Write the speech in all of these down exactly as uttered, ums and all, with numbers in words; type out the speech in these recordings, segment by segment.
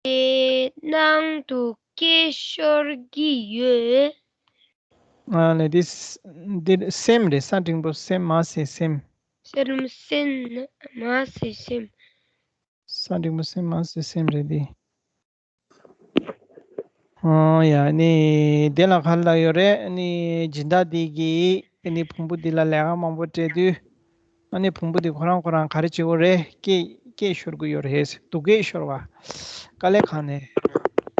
དེ་ནང་དུ་སྐད་ཤོར་གྱི་ཡོད། ཨ་ལས་འདི་ས་འདི་སེམས་རེད། ས་འགྲེང་བུ་སེམས། མ་ཟེར་སེམས། སེམས་སེམས། མ་ཟེར་སེམས། ས་འགྲེང་བུ་སེམས། མ་ཟེར་སེམས་རེད་འདི། ཨོ་ཡ་ནི་དེ་ལ་ག་རེ་ལབ་ཡོད་རེད། ཨ་ནི་སྦྱིན་བདག་འདི་གིས་ཨ་ནི་བོང་བུ་འདི་ལ་ལས་ཀ་མང་པོ་སྤྲད་དུས། ཨ་ནི་བོང་བུ་འདི་ཁོ་རང་ཁོ་རང་ག་རེ་བྱེད་དགོས་རེད། སྐད་སྐད་ཤོར་དགོས་ཡོད་རེད། སྡུག་སྐད་ཤོར་བ། དཀའ་ལས་ཁག་ནས་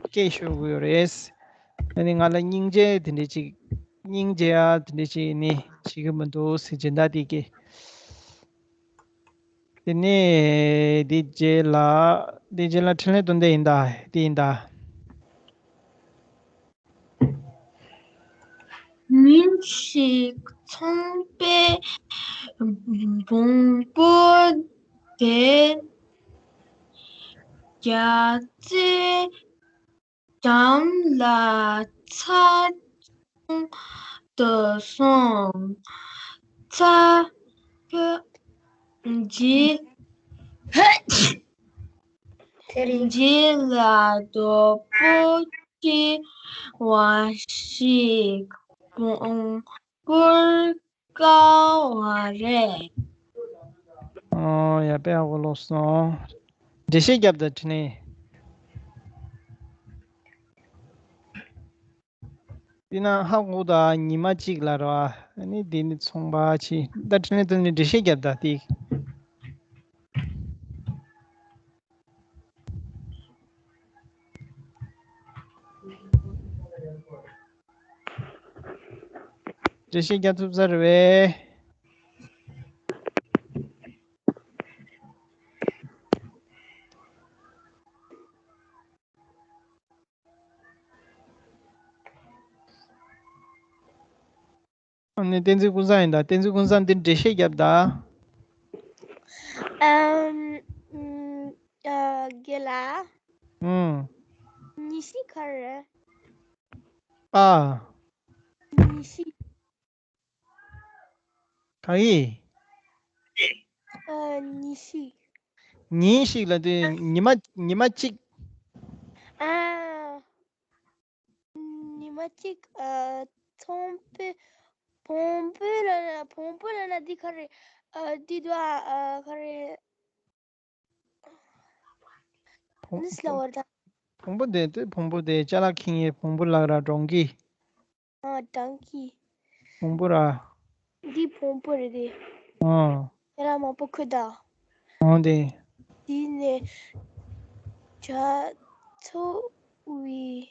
སྐད་ཤོར་དགོས་ཡོད་རེད། ཨ་ནི་ང་ལ་སྙིང་རྗེ་དེ་འདྲས་ཅིག་སྙིང་རྗེ་ཡ་དེ་འདྲས་ཅིག་ནི་བྱེད་ཀྱི་མི་འདུག་ཟེར། སྦྱིན་བདག་འདི་གིས། དེ་ནས་དེ་རྗེས་ལ་དེ་རྗེས་ལ་འཕྲིན་ལས་དོན་དེ་ཡིན་ད། དེ་ཡིན་ད། ཉིན་ཞིག་ཚོང་པས་བོང་བུ་དེ་རྒྱ་རྩེ་འགྲམ་ལ་ཚྭ་འཚོང་དུ་སོང་། ཚྭ་འཚོལ་རྗེས་རྗེས་ལ་རྡོག་པོ་ཆེ་བ་ཞིག་བོང་བུར་བཀལ་བ་རེད། ཨོ་ཡ། དཔེ་ཡག་པོ་ཀློག་སོང་། འགྲེལ་བཤད་རྒྱབ་དང་། འཕྲིན་ལས། འདི་ན་ཧ་གོ་ད། ཉི་མ་གཅིག་ལ་རེད་བ། ཨ་ནི་འདི་ནི་ཚོང་པ་ཆེ། ད་འཕྲིན་ལས་དོན་ནི་འགྲེལ་བཤད་རྒྱབ་དང་དེ། འགྲེལ་བཤད་རྒྱག་ཐུབ་ས་རེད་བས། ཨ་ནི་བསྟན་འཛིན་ཀུན་བཟང་ཡིན་ད། བསྟན་འཛིན་ཀུན་བཟང་འདི་འགྲེལ་བཤད་རྒྱབ་ད། ཨམ། ཨ། རྒན་ལགས། ཨུམ། ཉི་ཤིག་ག་རེ་རེད། ཨ། ཉི་ཤིག་ག་ཡི། ཨ། ཉི་ཤིག་ཉིན་ཞིག་ལབ་དུས་ཉི་མ། ཉི་མ་གཅིག་ཨ། ཉི་མ་གཅིག་ཨ། ཚོང་པས་བོང་བུ་ལབ་ན། བོང་བུ་ལབ་ན་འདི་ག་རེ། ཨ། འདི་འདུག་ཨ། ཨ། ག་རེ། བོང་། ནི་སླ་བར་ད། བོང་བུ་དེ་དེ་བོང་བུ་དེ་ཅ་ལག་འཁྱེར་མཁན་བོང་བུ་ལབ་ར། གྲོང་གི། ཨ། གྲོང་གི། བོང་བུ་ར། འདི་བོང་བུ་རེད་དེ། ཨ། ཁྱེད་རང་མང་པོ་ཁུ་ད། ཨ། དེ། དེ་ནས་ཇ་འཚོ་བའི་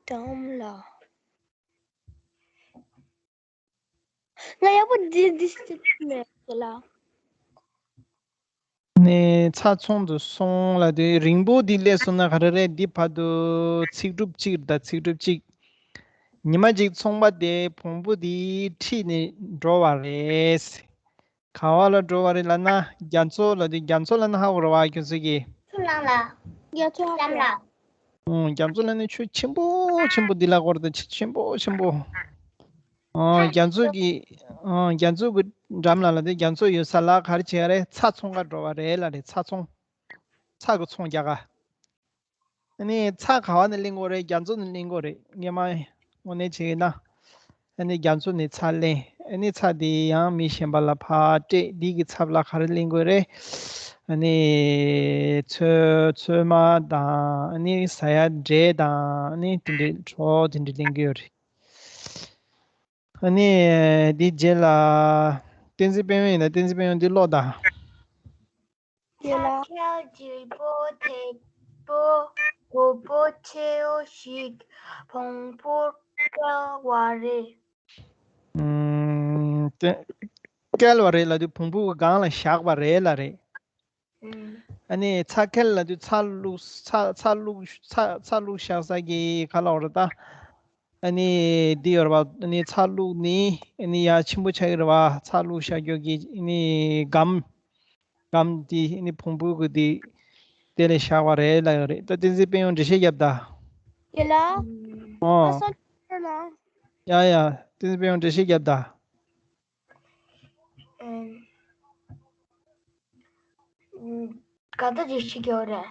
འགྲམ་ལ། ང་ཡག་པོ་འདི་འདི་ཞིག་ནས་ལ། ནས་ཚྭ་འཚོང་དུ་སོང་ལབ་དུས་རིང་པོ་འདི་སླེབས་སོང་ན་ག་རེ་རེད། འདི་བར་དུ་ཚིག་གྲུབ་གཅིག་དང་ཚིག་གྲུབ་གཅིག་ཉི་མ་གཅིག་ཚོང་པ་དེ་བོང་བུ་འདི་ཁྲིད་ནས་འགྲོ་བ་རེད། ག་བ་ལ་འགྲོ་བ་རེད་ལབ་ན་རྒྱ་མཚོ་ལབ་དུས། རྒྱ་མཚོ་ལབ་ན་ཧ་གོ་རེད་བ་ཁྱོད་ཚོ་གིས། ཆུ་ནང་ལ། རྒྱ་མཚོ་ཧ་གོ་ར། ཨང་། རྒྱ་མཚོ་ལབ་ན་ཆུ་ཆེན་པོ་ཆེན་པོ་འདི་ལ་གོ་རེད་ད། ཆུ་ཆེན་པོ་ཆེན་པོ། ཨང་། རྒྱ་མཚོ་གི། ཨང་། རྒྱ་མཚོ་གི་འགྲམ་ལ་ལབ་དུས་རྒྱ་མཚོ་ཡོད་ས་ལ་ག་རེ་བྱེད་ཡ་རེད། ཚྭ་འཚོང་ག་འགྲོ་བ་རེད་ལབ་རེད། ཚྭ་འཚོང་། ཚྭ་གི་ཚོང་རྒྱག་ག་ཨ་ནི་ཚྭ་ག་བ་ནས་ལེན་དགོས་རེད། རྒྱ་མཚོ་ནས་ལེན་དགོས་རེད། སྔོན་མ་དངོས་གནས་བྱས་ན། ཨ་ནི་རྒྱ་མཚོ་ནས་ཚྭ་ལེན། ཨ་ནི་ཚྭ་དེ་ཡང་མི་གཞན་པ་ལ་ཕར་སྤྲད། འདི་གི་ཚབ་ལ་ག་རེ་ལེན་དགོས་རེད། ཨ་ནི་ཚོད། ཚོད་མ་དང་། ཨ་ནི་ཟ་ཡ་འབྲས་དང་། ཨ་ནི་དེ་འདྲའི་གྲོ་དེ་འདྲ་ལེན་གི་ཡོད་རེད། ཨ་ནི་འདི་རྗེས་ལ་བསྟན་འཛིན་དཔལ་ཡོན་ཡིན་ན། བསྟན་འཛིན་དཔལ་ཡོན་འདི་ཀློག་དང་། དེ་ལ། ཚྭ་ཁལ་བརྗིད་པོ་དེ་པོ་མགོ་བོ་ཆེའོ་ཞིག་བོང་བུར་བཀལ་བ་རེད། ཨུམ། དེ་བཀལ་བ་རེད་ལབ་དུས་བོང་བུ་གི་སྒང་ལ་བཞག་པ་རེད་ལབ་རེད། ཨུམ། ཨ་ནི་ཚྭ་ཁལ་ལབ་དུས་ཚྭ་བླུགས། ཚྭ། ཚྭ་བླུགས། ཚྭ། ཚྭ་བླུགས་བཞག་ས་གི་ག་ལབ་རེད་ད། ཨ་ནི་འདི་ཡོད་རེད་བ། ཨ་ནི་ཚྭ་བླུགས་ནི་ཨ་ནི་ཡ་ཆེན་པོ་ཆགས་ཀྱི་རེད་བ། ཚྭ་བླུགས་བཞག་རྒྱུ་གི་ཨ་ནི་སྒམ། སྒམ་འདི་ཨ་ནི་བོང་བུ་གི་འདི་དེ་ལ་བཞག་པ་རེད་ལབ་ཡོད་རེད། ད་བསྟན་འཛིན་དཔལ་ཡོན་འགྲེལ་བཤད་རྒྱབ་ད། ཡ་ལ། ཨོ། ཨ་སོ་ལ། ཡ་ཡ། བསྟན་འཛིན་དཔལ་ཡོན་འགྲེལ་བཤད་རྒྱབ་ད། ཨེམ། ཨུམ། ག་ད་འགྲེལ་བཤད་རྒྱག་རེད།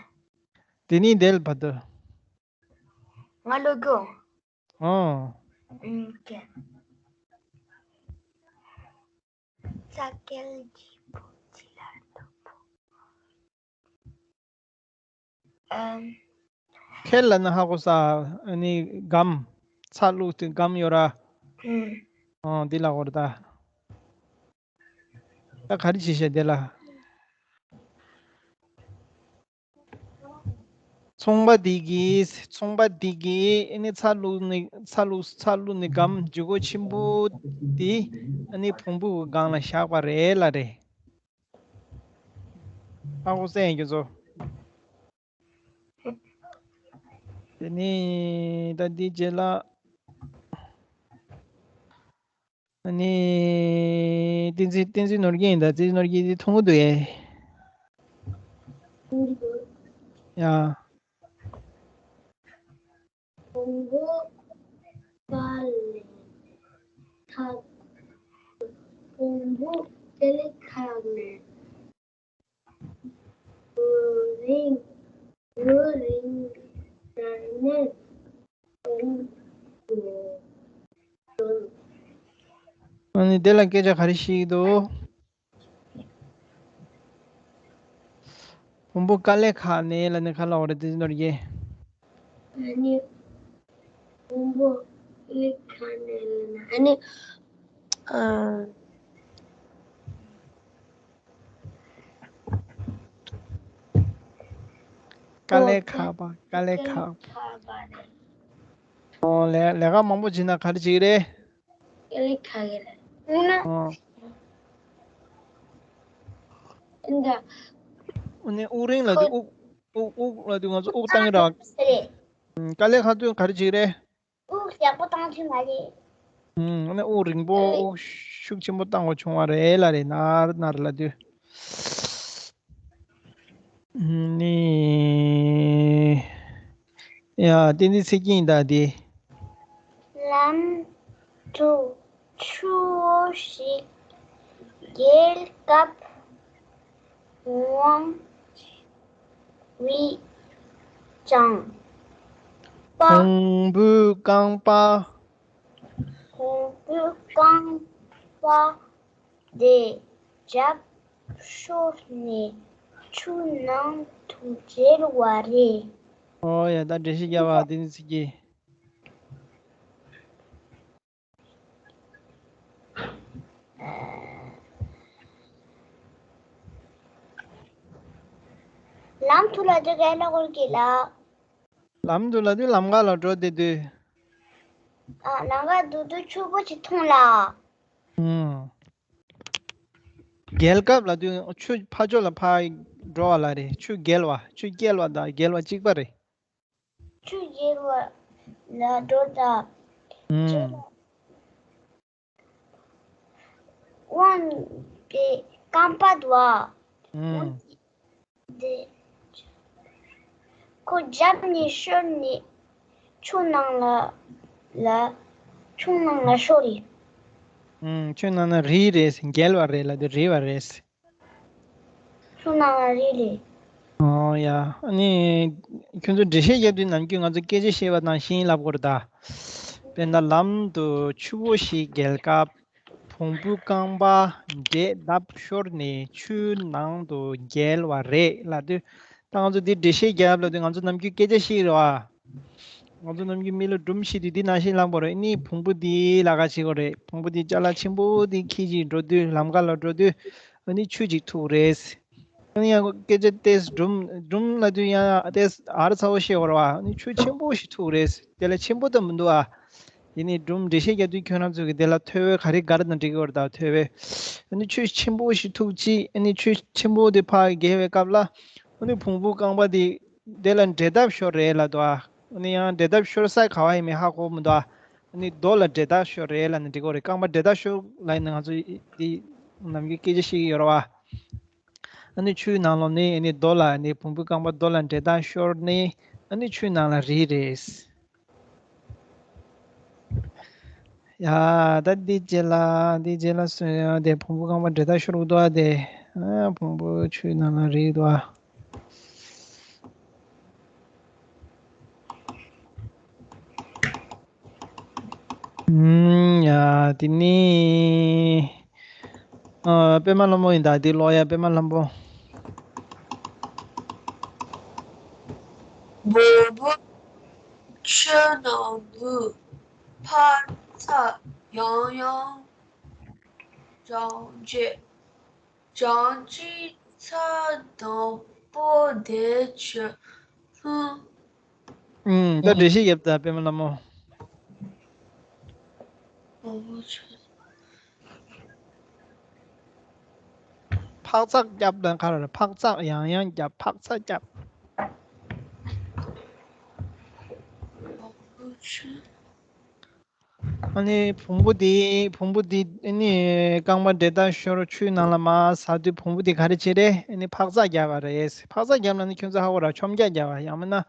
དེ་ནི་དེ་ལ་བར་དུ། ང་ལོ་གོ་ཨོ། ཨུམ་ཀེ་ས་ཀེལ་གྱི་པོ་ཅི་ལ་འདུག་པོ། ཨམ། ཁེལ་ལ་ན་ཧ་གོ་ས། ཨ་ནི་སྒམ། ཚ་ལུག་དེ་སྒམ་ཡོད་ར། ཨུམ། ཨོ་འདི་ལ་གོ་ར་ད། ད་ག་རེ་བྱེད་ཤེས་དེ་ལ། ཚོང་པ་འདི་གིས་ཚོང་པ་འདི་གིས་ཨ་ནི་ཚ་ལུག་ནི་ཚ་ལུག་ཚ་ལུག་ནི་སྒམ་ལྗིད་ཁོག་ཆེན་པོ་འདི་ཨ་ནི་བོང་བུ་གི་སྒང་ལ་བཞག་པ་རེད་ལ་རེད། ཨ་ཁུ་སེང་གི་ཚོ། དེ་ནི་ད་འདི་རྗེས་ལ། ཨ་ནི། བསྟན་འཛིན་བསྟན་འཛིན་ནོར་རྒྱས་ཡིན་ད། བསྟན་འཛིན་ནོར་རྒྱས་འདི་མཐོང་གི་འདུག་ཨེ། ཡ། བོང་བུ་དཀའ་ལས་ཁག་བོང་བུ་དཀའ་ལས་ཁག་ནས། ཨུ་རིང་ཨུ་རིང་ནས་ཨ་ནི་དེ་ལ་སྐད་ཆ་ག་རེ་བཤད་ཀྱི་འདུག་བོང་བུ་དཀའ་ལས་ཁག་ནས་ལ་ནི་ཁ་ལ་འོ་རེད་དེ་ནོར་གྱི། ཨ་ནི། བོང་བུ་དཀའ་ལས་ཁག་ནས་ལ་ནི་ཨ་ནི། ཨ། དཀའ་ལས་ཁག་པ་དཀའ་ལས་ཁག་ཨོ་ལས་ལས་ཀ་མང་པོ་བྱེད་ན་ག་རེ་བྱེད་ཀྱི་རེད། དཀའ་ལས་ཁག་གི་རེད། ཨོ། འདི། ཨོ་ནི་དབུགས་རིང་ལ་དུས་དབུགས་དབུགས་དབུགས་ལ་དུས་ང་ཚོ་དབུགས་བཏང་གི་ར། རེད། དཀའ་ལས་ཁག་དུས་ག་རེ་བྱེད་ཀྱི་རེད། དབུགས་ཡག་པོ་བཏང་ཐུབ་མ་རེད། ཨུམ། ཨ་ནི་དབུགས་རིང་པོ་དབུགས་ཤུགས་ཆེན་པོ་བཏང་དགོས་བྱུང་བ་རེད་ལ་རེད། ནར་ནར་ལ་དུས། ནི། ཡ་དེ་འདི་ཚིག་ཀྱིན་ད་དེ། ལམ་དུ་ཆུ་བོ་ཞིག་བརྒལ་སྐབས། ངང་བའི་ལྕང་པ། བོང་བུའི་རྐང་པ། བོང་བུའི་རྐང་པ་དེ་རྒྱབ་ཤོར་ནས་ཆུ་ནང་དུ་འགྱེལ་བ་རེད། ཨོ་ཡ་ད་འགྲེལ་བཤད་རྒྱབ་པ་དེ་ནི་ཚིག་གི། ལམ་དུ་ལ་དེ་ག་ལ་གོར་གི་ལ། ལམ་དུ་ལ་དུས་ལམ་ཁ་ལ་འགྲོ་བསྡད་དུས། ཨ་ལམ་ཁ་འགྲོ་དུས་ཆུ་བོ་ཅིག་མཐོང་ལ། ཨུམ། བརྒལ་སྐབས་ལ་དུས་ཆུ་ཕར་ཕྱོགས་ལ་ཕར་འགྲོ་བ་ལ་རེད། ཆུ་བརྒལ་བ་ཆུ་བརྒལ་བ་དང་བརྒལ་བ་གཅིག་པ་རེད། ཆུ་བརྒལ་བ་ལ་འགྲོ་དང་། ཨུམ། དབང་གི་རྐང་པ་དུ་བ། ཨུམ། དེ། ཁོ་རྒྱབ་ནས་ཤོར་ནས་ཆུ་ནང་ལ་ལ་ཆུ་ནང་ལ་ཤོར་རེད། ཨུམ། ཆུ་ནང་ན་རིལ་རེད། བརྒལ་བ་རེད་ལ་དེ་རིལ་བ་རེད། ཆུ་ནང་ལ་རིལ་རེད། ཨོ་ཡ། ཨ་ནི། ཁྱོད་ཚོ་འགྲེལ་བཤད་རྒྱབ་དུས་ནམ་རྒྱུན་ང་ཚོ་སྐད་ཆ་བཤད་པ་དང་ཤིང་ལབ་དགོས་རེད་ད། དཔེར་ན་ལམ་དུ་ཆུ་བོ་ཞིག་བརྒལ་སྐབས། བོང་བུ་རྐང་པ་འདྲེད་ལྡབ་ཤོར་ནས་ཆུའི་ནང་དུ་འགྱེལ་བ་རེད་ལབ་དུས། ད་ང་ཚོ་འདི་འགྲེལ་བཤད་རྒྱབ་ལབ་དུས་ང་ཚོ་ནམ་རྒྱུན་སྐད་ཆ་བཤད་རེད་བ། ང་ཚོ་ནམ་རྒྱུན་མི་ལ་སྒྲུང་བཤད་དུས་འདི་ནང་བཞིན་ལབ་དགོས་རེད། ཨ་ནི་བོང་བུ་འདི་ལ་ཁ་བྱེད་དགོས་རེད། བོང་བུ་འདི་ཅ་ལག་ཆེན་པོ་འདི་འཁྱེར་གྱིས་འགྲོ་དུས་ལམ་ཁ་ལ་འགྲོ་དུས། ཨ་ནི་ཆུ་ཅིག་ཐུག་རེད། ཨ་ནི་ཡང་སྐད་ཆ་ཏེས་སྒྲུང་སྒྲུང་ལབ་དུས་ཡང་ཏེས་ཨར་ཚ་བོ་བཤད་དགོས་རེད་བ། ཨ་ནི་ཆུ་ཆེན་པོ་ཞིག་ཐུག་རེད། དེ་ལས་ཆེན་པོ་ད་མི་འདུག་ཨ། དེ་ནས་སྒྲུང་འགྲེལ་བཤད་རྒྱག་དུས་ཁྱོད་རང་ཚོ་གིས་དེ་ལ་ཐོ་བས་ག་རེ་དགར་ན་འགྲིག་གི་ཡོད་རེད་ད། ཐོ་བས། ཨ་ནི་ཆུ་ཆེན་པོ་ཞིག་ཐུག་ཅིག་ཨ་ནི་ཆུ་ཆེན་པོ་དེ་ཕར་བརྒལ་བའི་སྐབས་ལ། ཨ་ནི་བོང་བུ་རྐང་པ་དེ་དེ་ལ་འདྲེད་ལྡབ་ཤོར་རེད་ལབ་འདུག་ཨ། ཨ་ནི་ཡང་འདྲེད་ལྡབ་ཤོར་ས་ག་བ་ཡིན་མིན་ཧ་གོ་མི་འདུག་ཨ། ཨ་ནི་རྡོ་ལ་འདྲེད་ལྡབ་ཤོར་རེད་ལབ་ན་འགྲིག་གི་ཡོད་རེད། རྐང་པ་འདྲེད་ལྡབ་ཤོར་ལབ་ཡིན་ན་ང་ཚོ་འདི་ནམ་རྒྱུན་སྐད་ཆ་བཤད་ཀྱི་ཡོད་རེད་བ། ཨ་ནི་ཆུའི་ནང་ལོགས་ནས་ཨ་ནི་རྡོ་ལ་ཨ་ནི་བོང་བུ་རྐང་པ་རྡོ་ལ་འདྲེད་ལྡབ་ཤོར་ནས་ཨ་ནི་ཆུའི་ནང་ལ་རིལ་རེད། ཡ། ད་འདི་རྗེས་ལ་འདི་རྗེས་ལ་སོ་ཡ་དེ་བོང་བུ་རྐང་པ་འདྲེད་ལྡབ་ཤོར་འདུག་ཨ། དེ་ཨ་བོང་བུ་ཆུའི་ནང་ལ་རིལ་འདུག་ཨ། ཨུམ། ཡ། དེ་ནི། ཨ། པད་མ་ལྷ་མོ་ཡིན་ད། འདི་ཀློག་ཡ། པད་མ་ལྷ་མོ། བོང་བུ་ཆུ་ནང་དུ་འཕག་འཚག་ཡང་ཡང་རྒྱག་རྗེས། བྱང་ཕྱོགས་ཚ་དང་པོ་དེ་ཆུ་ལྷུང་། ཨུམ། ད་འགྲེལ་བཤད་རྒྱབ་ད། པད་མ་ལྷ་མོ། འཕག་འཚག་རྒྱབ་དང་ག་རེ་རེད། འཕག་འཚག་ཡང་ཡང་རྒྱབ། འཕག་འཚག་རྒྱབ། ཨ་ནི་བོང་བུ་དེ། བོང་བུ་དེ་ཨ་ནི་རྐང་པ་འདྲེད་ལྟ་ཞོར་ཆུའི་ནང་ལ་མར་ཟགས་དུས་བོང་བུ་དེ་ག་རེ་བྱེད་རེད། ཨ་ནི་འཕག་འཚག་རྒྱག་པ་རེད། འཕག་འཚག་རྒྱབ་ལབ་ན་ཁྱོད་ཚོ་ཧ་གོ་ར། མཆོང་རྒྱག་རྒྱག་པ། ཡང་མིན་ན་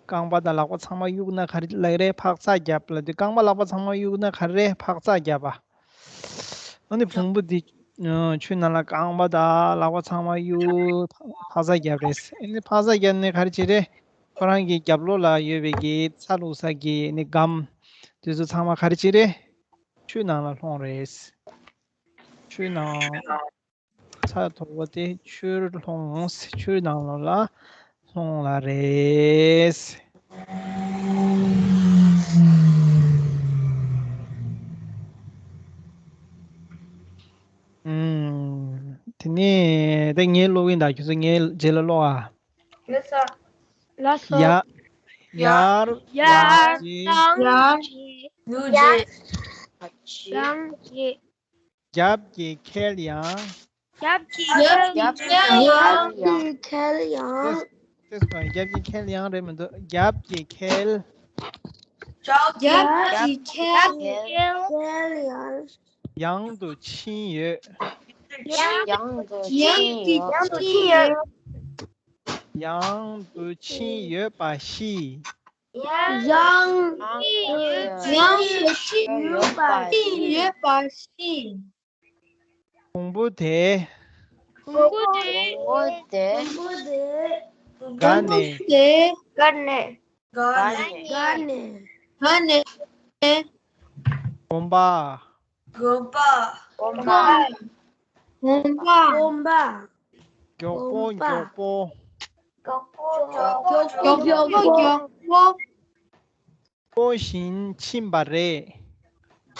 རྐང་པ་དང་ལག་པ་ཚང་མ་གཡུག་ན་ག་རེ་ལབ་རེད། འཕག་འཚག་རྒྱབ་ལབ་དུས་རྐང་པ་ལག་པ་ཚང་མ་གཡུག་ན་ག་རེ་རེད། འཕག་འཚག་རྒྱབ་པ། ཨ་ནི་བོང་བུ་འདི་ཆུའི་ནང་ལ་རྐང་པ་དང་ལག་པ་ཚང་མ་གཡུག་འཕག་འཚག་རྒྱབ་རེད། ཨ་ནི་འཕག་འཚག་རྒྱབ་ནས་ག་རེ་བྱེད་རེད། ཁོ་རང་གི་རྒྱབ་ལོགས་ལ་ཡོད་པའི་གི་ཚྭ་བླུགས་ས་གི་ཨ་ནི་སྒམ་དེ་ཚོ་ཚང་མ་ག་རེ་བྱེད་རེད། ཆུའི་ནང་ལ་ལྷུང་རེད། ཆུའི་ནང་། ཚྭ་དོག་པོ་དེ་ཆུར་ལྷུང་། ཆུའི་ནང་ལོགས་ལ་ལྷུང་ལ་རེད། ཨུམ། དེ་ནས་དེ་ངས་ཀློག་གིན་ད། ཁྱོད་ཚོ་ངའི་རྗེས་ལ་ཀློག་ཨ། ལགས་སོ། ལགས་སོ། ཡར། ཡར། ཡར། ལངས་རྗེས། ལངས་རྗེས། ལངས་རྗེས། རྒྱབ་ཀྱི་ཁལ་ཡང་། རྒྱབ་ཀྱི་ཁལ་ཡང་། རྒྱབ་ཀྱི་ཁལ་ཡང་། ཏོག་ཙམ། རྒྱབ་ཀྱི་ཁལ་ཡང་རེད་མི་འདུག་རྒྱབ་ཀྱི་ཁལ། རྒྱབ་ཀྱི་ཁལ་ཡང་། ཡང་དུ་ཕྱིན་ཡོད། ཡང་དུ་ཕྱིན་ཡོད། ཡང་དུ་ཕྱིན་ཡོད་པ་ཤེས། ཡང་། ཡང་དུ་ཕྱིན་ཡོད་པ་ཤེས། བོང་བུ་དེ། བོང་བུ་དེ། བོང་བུ་དེ། དགའ་ནས། བོང་བུ་དེ། དགའ་ནས། དགའ་ནས། དགའ་ནས། གོམ་པ། གོམ་པ། གོམ་པ། གོམ་པ། མགྱོགས་པོ། གོམ་པ། མགྱོགས་པོ། མགྱོགས་པོ། མགྱོགས་པོ། མགྱོགས་པོ། སྤོ་བཞིན་ཕྱིན་པ་རེད།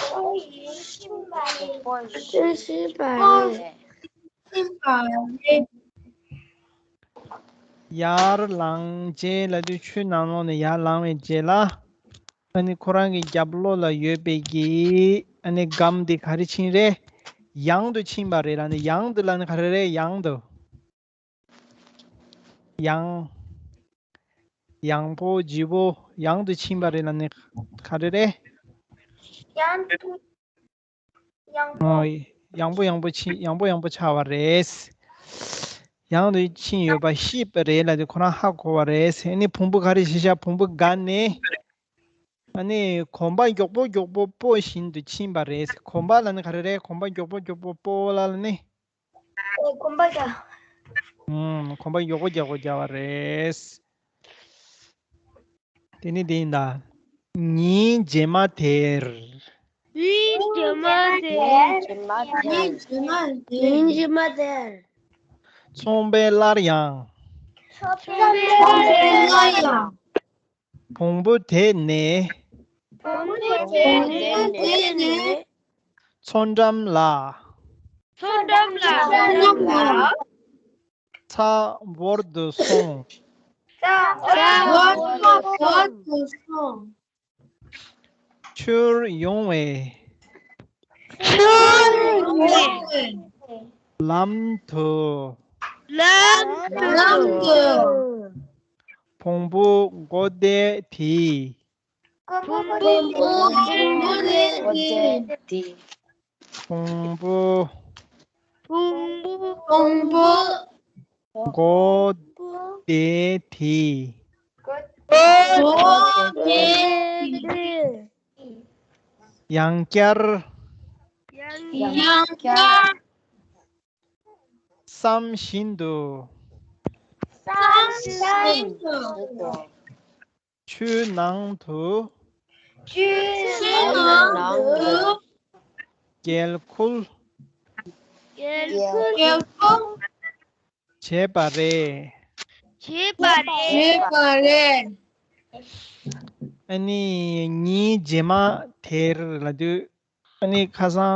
སྤོ་བཞིན་ཕྱིན་པ་རེད། སྤོ་བཞིན་ཕྱིན་པ་རེད། ཕྱིན་པ་རེད། ཡར་ལངས་རྗེས་ལབ་དུས་ཆུའི་ནང་ལོགས་ནས་ཡར་ལངས་པའི་རྗེས་ལ། ཨ་ནི་ཁོ་རང་གི་རྒྱབ་ལོགས་ལ་ཡོད་པའི་གི་ཨ་ནི་སྒམ་དེ་ག་རེ་ཕྱིན་རེད། ཡང་དུ་ཕྱིན་པ་རེད་ལབ་ནས། ཡང་དུ་ལབ་ནས་ག་རེ་རེད། ཡང་དུ། ཡང་། ཡང་པོ་ལྗིད་པོ། ཡང་དུ་ཕྱིན་པ་རེད་ལབ་ནས་ག་རེ་རེད། ཡང་དུ། ཡང་པོ། ཨོ། ཡང་པོ་ཡང་པོ་ཕྱིན། ཡང་པོ་ཡང་པོ་ཆགས་པ་རེད། ཡང་དུ་ཕྱིན་ཡོད་པ་ཤེས་པ་རེད་ལབ་དུས་ཁོ་རང་ཧ་གོ་བ་རེད། ཨ་ནི་བོང་བུ་ག་རེ་བྱས་ཤག་བོང་བུ་དགའ་ནས། ཨ་ནི་གོམ་པ་མགྱོགས་པོ་མགྱོགས་པོ་སྤོ་བཞིན་དུ་ཕྱིན་པ་རེད། གོམ་པ་ལབ་ནི་ག་རེ་རེད། གོམ་པ་མགྱོགས་པོ་མགྱོགས་པོ་སྤོ་ལབ་ནི། ཨེ། གོམ་པ་རྒྱག་ཨུམ། གོམ་པ་མགྱོགས་པོ་མགྱོགས་པོ་རྒྱག་པ་རེད། དེ་ནི་དེ་ཡིན་ད། ཉིན་རྗེས་མ་དེར། ཉིན་རྗེས་མ་དེར། ཉིན་རྗེས་མ་དེར། ཉིན་རྗེས་མ་དེར། ཚོང་པས་སླར་ཡང་། ཚོང་པས་སླར་ཡང་། བོང་བུ་དེད་ནས། བོང་བུ་དེད་ནས། མཚོ་འགྲམ་ལ། མཚོ་འགྲམ་ལ། ཚྭ་བོར་དུ་སོང་། ཚྭ་བོར་དུ་སོང་། ཚྭ་བོར་དུ་སོང་། ཆུར་ཡོང་བའི། ཆུར་ཡོང་བའི། ལམ་དུ། ལམ་དུ། ལམ་དུ། བོང་བུ་མགོ་བདེ་དེས། བོང་བུ་མགོ་བདེ་དེས། བོང་བུ། བོང་བུ། བོང་བུ། མགོ་བདེ་དེས། མགོ་བདེ་དེས། ཡང་བསྐྱར། ཡང་བསྐྱར། བསམ་བཞིན་དུ། བསམ་བཞིན་དུ། ཆུའི་ནང་དུ། ཆུའི་ནང་དུ་འགན་འཁུར་འགན་འཁུར་བྱས་པ་རེད། བྱས་པ་རེད། བྱས་པ་རེད། ཨ་ནི་ཉིན་རྗེས་མ་དེར་ལབ་དུས། ཨ་ནི་ཁ་སང་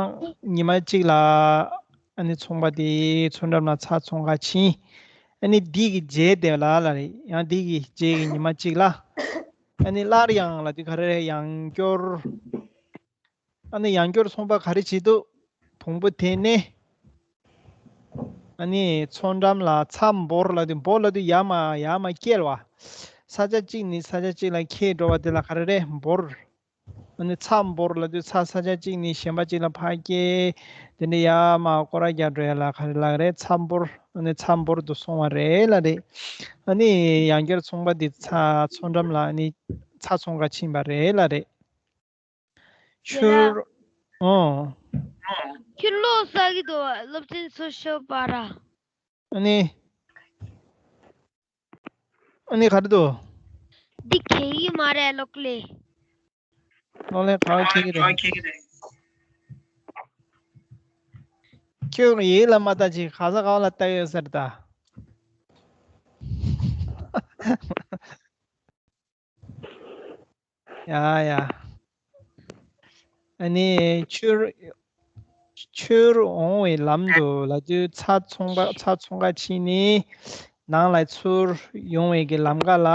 ཉི་མ་གཅིག་ལ་ཨ་ནི་ཚོང་པ་དེ་མཚོ་འགྲམ་ལ་ཚྭ་ཚོང་ག་ཕྱིན། ཨ་ནི་འདི་གི་རྗེས་དེ་ལ་ལ་རེད། ཡང་འདི་གི་རྗེས་ཀྱི་ཉི་མ་གཅིག་ལ་ཨ་ནི་སླར་ཡང་ལབ་དུས་ག་རེ་རེད། ཡང་བསྐྱར། ཨ་ནི་ཡང་བསྐྱར་ཚོང་པ་ག་རེ་བྱེད་འདུག་བོང་བུ་དེ་ནས་ཨ་ནི་མཚོ་འགྲམ་ལ་ཚྭ་འབོར་ལབ་དུས། འབོར་ལབ་དུས་ཡར་མར་ཡར་མར་བསྐྱལ་བ། ས་ཆ་གཅིག་ནས་ས་ཆ་གཅིག་ལ་འཁྱེར་འགྲོ་བ་དེ་ལ་ག་རེ་རེད། འབོར། ཨ་ནི་ཚྭ་འབོར་ལབ་དུས་ཚྭ་ས་ཆ་གཅིག་ནས་གཞན་པ་གཅིག་ལ་ཕར་བསྐྱལ། དེ་ནས་ཡར་མར་སྐོར་ར་རྒྱག་འགྲོ་ཡ་ལ་ག་རེ་ལབ་རེད། ཚྭ་འབོར། ཨ་ནི་ཚྭ་འབོར་དུ་སོང་བ་རེད་ལབ་རེད། ཨ་ནི་ཡང་བསྐྱར་ཚོང་པ་དེ་ཚྭ་མཚོ་འགྲམ་ལ་ཨ་ནི་ཚྭ་ཚོང་ག་ཕྱིན་པ་རེད་ལབ་རེད། ཁྱོད། ཨོ། ཁྱོད་ལོ་ས་གི་དོ་སློབ་ཚན་སོ་ཤོ་པ་ར། ཨ་ནི། ཨ་ནི་ག་རེ་འདུག་འདི་ཁེ་ཡི་མ་རེད་ལོག་ལེ། ལོག་ལེ་ག་བ་ཁེ་གི་རེད། ཁྱོད་ཡིད་ལ་མ་ལྟ་ཅིག་ག་ས་ག་བ་ལ་ལྟ་ཡོད་ཟེར་ད། ཡ་ཡ། ཨ་ནི་ཆུར་ཆུར་འོང་བའི་ལམ་དུ་ལ་དུས་ཚྭ་ཚོང་པ་ཚྭ་ཚོང་ག་ཕྱིན་ནས་ནང་ལ་ཚུར་ཡོང་བའི་གི་ལམ་ཁ་ལ་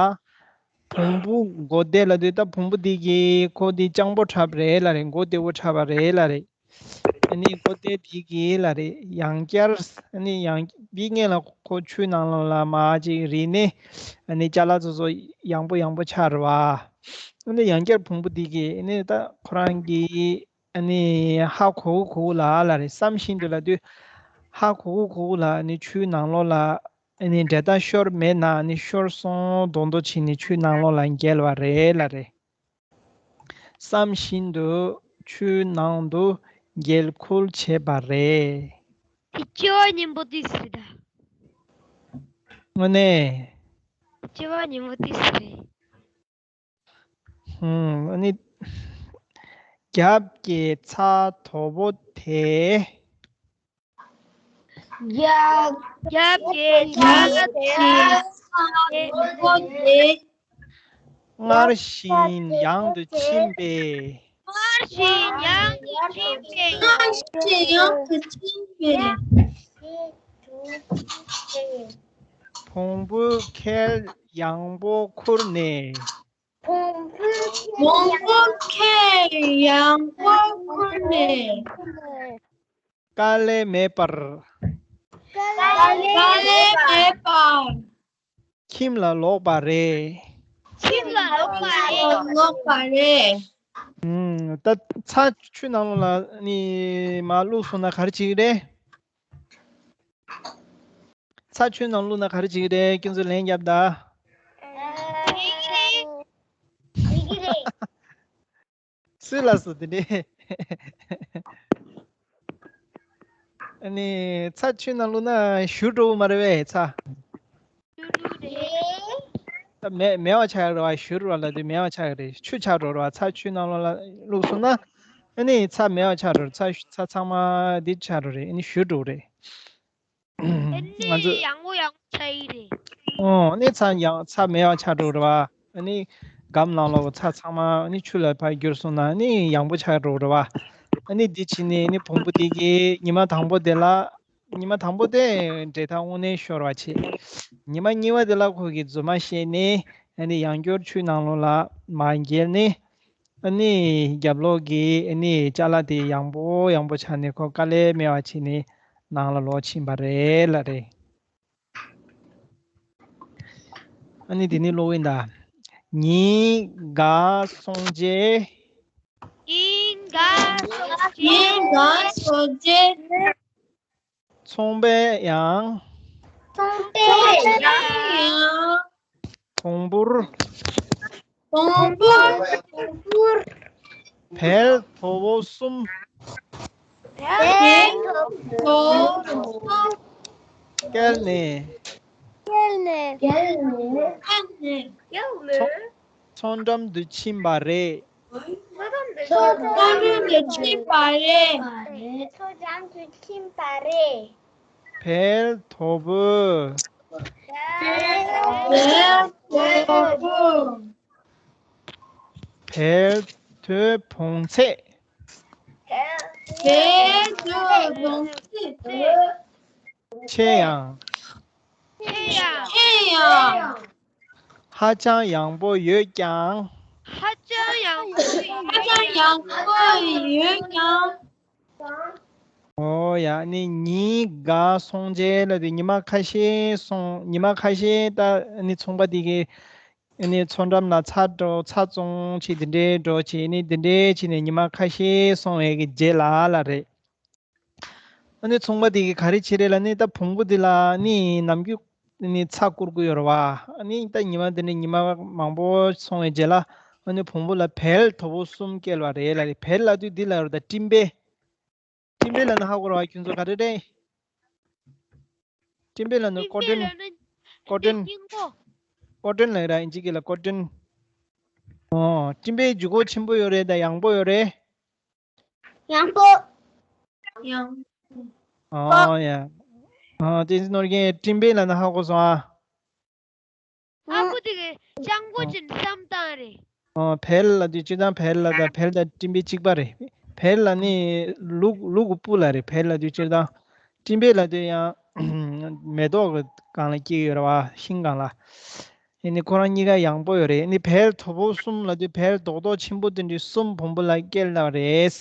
བོང་བུ་མགོ་བདེ་ལ་དུས། ད་བོང་བུ་འདི་གི་ཁོ་འདི་སྤྱང་པོ་འཁྲབ་རེད་ལབ་རེད། མགོ་བདེ་བོ་འཁྲབ་པ་རེད་ལབ་རེད། ཨ་ནི་མགོ་བདེ་དེ་གིས་ལབ་རེད། ཡང་བསྐྱར་ཨ་ནི་ཡང་འདི་སྔོན་ལ་ཁོ་ཆུའི་ནང་ལོགས་ལ་མར་ཅིག་རིལ་ནས་ཨ་ནི་ཅ་ལག་ཚོ་ཚོ་ཡང་པོ་ཡང་པོ་ཆགས་རེད་བ། ཨ་ནི་ཡང་བསྐྱར་བོང་བུ་འདི་གིས་ཨ་ནི་ད་ཁོ་རང་གི་ཨ་ནི་ཧ་གོ་གོ་ལ་ལབ་རེད། བསམ་བཞིན་དུ་ལབ་དུས་ཧ་གོ་གོ་ལ་ཨ་ནི་ཆུའི་ནང་ལོགས་ལ་ཨ་ནི་འབྲས་རྟགས་ཤོར་མེད་ན་ཨ་ནི་ཤོར་སོང་མདོག་མདོག་བྱས་ནས་ཆུའི་ནང་ལོགས་ལ་འགྱེལ་བ་རེད་ལབ་རེད། བསམ་བཞིན་དུ་ཆུའི་ནང་དུ་འགྱེལ་ཁུལ་བྱས་པ་རེད། དེ་སྐྱེ་བ་སྙིང་པོ་དུས་སུ་རེད་ད། དངོས་གནས། སྐྱེ་བ་སྙིང་པོ་དུས་སུ་རེད། ཧུམ། ཨ་ནི། རྒྱབ་ཀྱི་ཚྭ་དོ་པོ་དེ། རྒྱབ། རྒྱབ་ཀྱི་ཚྭ་དོ་པོ་དེ། སྔར་བཞིན་ཡང་དུ་ཕྱིན་པས། སྔར་བཞིན་ཡང་དུ་ཕྱིན་པས། སྔར་བཞིན་ཡང་དུ་ཕྱིན་པས། བོང་བུ་ཁལ་ཡང་པོ་ཁུར་ནས། བོང་བུ་ཁལ་ཡང་པོ་ཁུར་ནས། དཀའ་ལས་མེད་པར། དཀའ་ལས་མེད་པར། ཁྱིམ་ལ་ལོག་པ་རེད། ཁྱིམ་ལ་ལོག་པ་རེད། ལོག་པ་རེད། ཨུམ། ད་ཚྭ་ཆུ་ནང་ལོགས་ལ་ནི་མར་བླུགས་སོང་ན་ག་རེ་བྱེད་ཀྱི་རེད། ཚྭ་ཆུ་ནང་བླུགས་ན་ག་རེ་བྱེད་ཀྱི་རེད། ཁྱེད་ཚོས་ལན་རྒྱོབ་ད། སུས་ལབ་སོང་དེ་འདྲས། ཨ་ནི་ཚྭ་ཆུ་ནང་བླུགས་ན་བཞུར་འགྲོ་གི་མ་རེད་པས། ཚྭ། ད་མེ་མེད་པ་ཆགས་ཀྱི་རེད་བ། བཞུར་བ་ལབ་དུས་མེད་པ་ཆགས་ཀྱི་རེད། ཆུ་ཆགས་འགྲོ་རེད་བ། ཚྭ་ཆུ་ནང་ལོགས་ལ་བླུགས་སོང་ན་ཨ་ནི་ཚྭ་མེད་པ་ཆགས་འགྲོ་རེད། ཚྭ་ཚྭ་ཚང་མ་འདི་ཆགས་འགྲོ་རེད། ཨ་ནི་བཞུར་འགྲོ་གི་རེད། ཨ་ནི་ང་ཚོ་ཡང་པོ་ཡང་པོ་ཆགས་ཀྱི་རེད། ཨོ། ཨ་ནི་ཚྭ་ཡང་ཚྭ་མེད་པ་ཆགས་འགྲོ་རེད་བ། ཨ་ནི་སྒམ་ནང་ལོགས་ཚྭ་ཚང་མ་ཨ་ནི་ཆུ་ལ་ཕར་གྱུར་སོང་ན་ཨ་ནི་ཡང་པོ་ཆགས་འགྲོ་རེད་བ། ཨ་ནི་འདི་བྱས་ནས་ཨ་ནི་བོང་བུ་དེ་གིས་ཉི་མ་དང་པོ་དེ་ལ། ཉི་མ་དང་པོ་དེ་འབྲས་རྟགས་དངོས་གནས་ཤོར་བ་བྱས། ཉི་མ་གཉིས་པ་དེ་ལ་ཁོ་གིས་རྫུན་མ་བཤད་ནས་ཨ་ནི་ཡང་བསྐྱར་ཆུའི་ནང་ལོགས་ལ་མར་འགྱེལ་ནས། ཨ་ནི་རྒྱབ་ལོགས་ཀྱི་ཨ་ནི་ཅ་ལག་དེ་ཡང་པོ་ཡང་པོ་ཆགས་ནས་ཁོ་དཀའ་ལས་མེད་པ་བྱས་ནས་ནང་ལ་ལོག་ཕྱིན་པ་རེད་ལབ་རེད། ཨ་ནི་དེ་ནས་ཀློག་ཡིན་ད། ཉིན་འགའ་སོང་རྗེས། ཉིན་འགའ་སོང་རྗེས། ཉིན་འགའ་སོང་རྗེས། ཚོང་པས་ཡང་། ཚོང་པས་ཡང་། བོང་བུར། བོང་བུར། བལ་དོ་པོ་གསུམ། བལ་དོ་པོ་གསུམ། བསྐྱལ་ནས། བསྐྱལ་ནས། བསྐྱལ་ནས། མཚོ་འགྲམ་དུ་ཕྱིན་པ་རེད། མཚོ་འགྲམ་དུ་ཕྱིན་པ་རེད། མཚོ་འགྲམ་དུ་ཕྱིན་པ་རེད། བལ་དོ་པོ། བལ་དོ་པོ། བལ་དོའི་བོངས་ཚད། བལ་དོའི་བོངས་ཚད། ཆེ་ཡང་། ཆེ་ཡང་། ཧ་ཅང་ཡངས་པོ་ཡོད་ཀྱང་། ཧ་ཅང་ཡངས་པོ་ཡོད་ཀྱང་། ཧ་ཅང་ཡངས་པོ་ཡོད་ཀྱང་། ཨོ་ཡ། ནི་ཉིན་འགའ་སོང་རྗེས་ལ་དེ་ཉི་མ་ཁ་ཤས་སོང་། ཉི་མ་ཁ་ཤས་ད་ནི་ཚོང་པ་དེ་གི་ནི་མཚོ་འགྲམ་ལ་ཚྭ་འགྲོ། ཚྭ་བཙོང་བྱས་དེ་འདྲའི་འགྲོ་བྱས། ནི་དེ་འདྲའི་བྱས་ནས་ཉི་མ་ཁ་ཤས་སོང་བའི་གི་རྗེས་ལ་ལ་རེད། ཨ་ནི་ཚོང་པ་དེ་གིས་ག་རེ་བྱེད་རེད་ལབ་ན། ད་བོང་བུ་དེ་ལ་ནི་ནམ་རྒྱུན་ནི་ཚྭ་བསྐུར་གི་ཡོད་རེད་བ། ཨ་ནི་ད་ཉི་མ་དེ་ནས་ཉི་མ་མང་པོ་སོང་བའི་རྗེས་ལ། ཨ་ནི་བོང་བུ་ལ་བལ་དོ་པོ་གསུམ་སྐྱེལ་བ་རེད་ལབ་རེད། བལ་ལབ་དུས་འདི་ལ་རེད། ད་སྤྲིན་པ། སྤྲིན་པ་ལབ་ན་ཧ་གོ་རེད་བ། ཁྱོད་ཚོ་ག་རེ་རེད། སྤྲིན་པ་ལབ་ན་སྐོར་སྤྲིན། སྐོར་སྤྲིན། སྐོར་སྤྲིན་ལབ་ར། ཨིན་ཇི་སྐད་ལ་སྐོར་སྤྲིན། ཨོ། སྤྲིན་པའི་ལྗིད་ཁོག་ཆེན་པོ་ཡོད་རེད། ད་ཡངས་པོ་ཡོད་རེད། ཡངས་པོ། ཡངས་པོ། ཨོ་ཡ། ཨོ། བསྟན་འཛིན་ནོར་རྒྱན། སྤྲིན་པ་ལབ་ན་ཧ་གོ་སོང་ཨ། ཨ་ཁུ་དེ་གི་སྤྱང་པོ་ཅིག་བསམ་སྟངས་རེད། ཨོ། བལ་ལབ་དུས་སྤྱིར་བཏང་བལ་ལ་ད་བལ་དང་སྤྲིན་པ་གཅིག་པ་རེད། བལ་ལབ་ནི་ལུག་ལུག་གི་སྤུ་ལ་རེད། བལ་ལབ་དུས་སྤྱིར་བཏང་། སྤྲིན་པ་ལབ་དུས་ཡང་མེ་ཏོག་གི་སྒང་ལ་སྐྱེ་གི་ཡོད་རེད་བ། ཤིང་སྒང་ལ། ཨ་ནི་ཁོ་རང་གཉིས་ཀ་ཡངས་པོ་ཡོད་རེད། ཨ་ནི་བལ་དོ་པོ་གསུམ་ལབ་དུས་བལ་རྡོག་རྡོག་ཆེན་པོ་དེ་འདྲའི་གསུམ་བོང་བུ་ལ་སྐྱེལ་ལབ་རེད།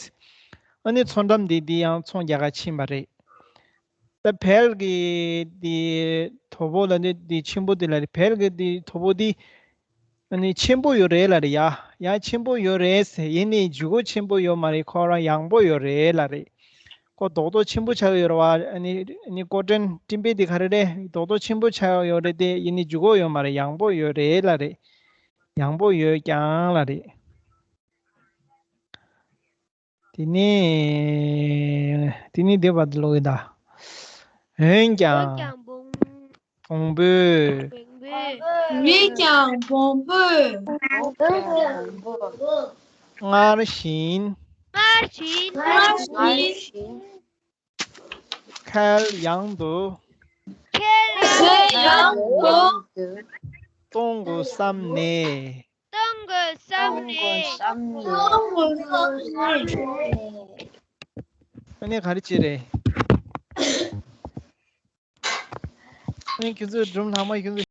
ཨ་ནི་མཚོ་འགྲམ་དེ་དེ་ཡང་ཚོང་རྒྱག་ག་ཕྱིན་པ་རེད། ད་བལ་གྱི་དེ་དོ་པོ་ལབ་དུས་དེ་ཆེན་པོ་དེ་ལ་རེད། བལ་གྱི་དེ་དོ་པོ་དེ་ཨ་ནི་ཆེན་པོ་ཡོད་རེད་ལབ་རེད་ཡ། ཡ་ཆེན་པོ་ཡོད་རེད་ཟེར། ཡིན་ནའི་ལྗིད་ཁོག་ཆེན་པོ་ཡོད་མ་རེད། ཁོ་རང་ཡངས་པོ་ཡོད་རེད་ལབ་རེད། ཁོ་རྡོག་རྡོག་ཆེན་པོ་ཆགས་ཡོད་རེད་བ། ཨ་ནི་ཨ་ནི་སྐོར་སྤྲིན་སྤྲིན་པ་དེ་ག་རེ་རེད། རྡོག་རྡོག་ཆེན་པོ་ཆགས་ཡོད་རེད་དེ། ཡིན་ནའི་ལྗིད་ཁོག་ཡོད་མ་རེད། ཡངས་པོ་ཡོད་རེད་ལབ་རེད། ཡངས་པོ་ཡོད་ཀྱང་ལབ་རེད། དེ་ནས་དེ་ནས་དེ་བར་དུ་ཀློག་གི་ད། འོན་ཀྱང་། འོན་ཀྱང་བོང་བོས། འོན་ཀྱང་བོང་བོས། སྔར་བཞིན། སྔར་བཞིན། སྔར་བཞིན། ཁལ་ཡང་དུ། ཁལ་ཡང་དུ། གཏོང་དགོས་བསམ་ནས། གཏོང་དགོས་བསམ་ནས། གཏོང་དགོས་བསམ་ནས། ཨ་ནི་ག་རེ་བྱེད་རེད། ཨ་ནི་ཁྱོད་ཚོས་སྒྲུང་ལྷག་མ་ཁྱོད་ཚོས།